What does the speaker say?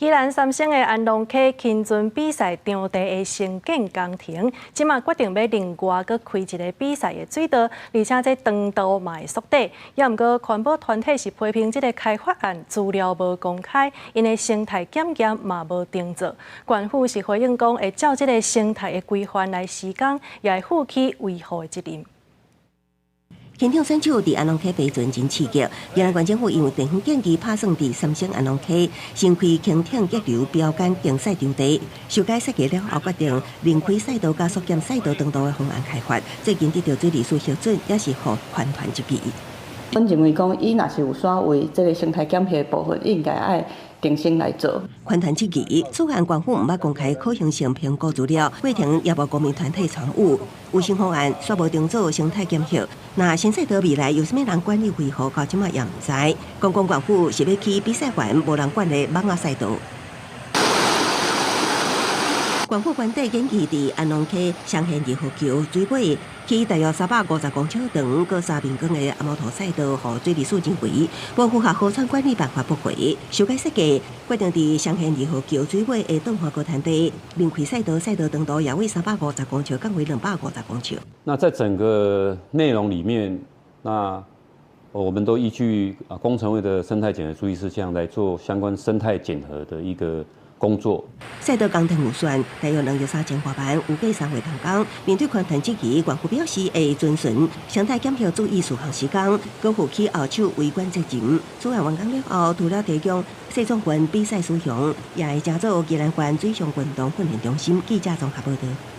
宜蘭三星的安農溪輕船比賽場地的興建工程，這馬決定欲另外閣開一个比賽的水道，而且這長度嘛會縮短。也毋過環保團體是批評這个開發案資料無公開，𪜶的生態檢驗嘛無定做。縣府是回應講會照這个生態的規範來施工，也會負起維護的責任。輕艇選手佇安農溪划船真刺激，宜蘭縣政府因為地方建議拍算佇三星安農溪新開輕艇激流標桿競賽場地，修改設計了後，決定另開賽道佮縮減賽道長度的方案開發。最近得到水利署核准，也是予環團質疑。阮認為講，伊若是有煞為這个生態檢核的部分，應該愛定性來做。環團質疑，此案縣府毋捌公開可行性評估資料，過程也無公民團體參與，有新方案煞無定做生態檢核。那新賽道未來由啥物人管理維護，到這馬也毋知。講講縣府是欲起比賽員無人管的網仔賽道。縣府官邸建議佇安農溪雙線二號橋水尾起大約350公尺長、閣3面廣的阿摩托賽道，予水利署認為無符合河川管理辦法不回，修改設計，決定佇雙線二號橋水尾的頓華高灘地另開賽道，賽道長度也為350公尺降為250公尺。那在整個內容裡面，那我們都依據啊工程會的生態檢核注意事項來做相關生態檢核的一個工作。賽道工程預算大約2億3000多萬，預計3月動工。面對環團質疑，縣府表示會遵循生態檢核注意事項施工，閣負起後手維管責任。此案完工了後，除了提供世壯運比賽使用，也會成做宜蘭縣水上運動訓練中心。記者綜合報道。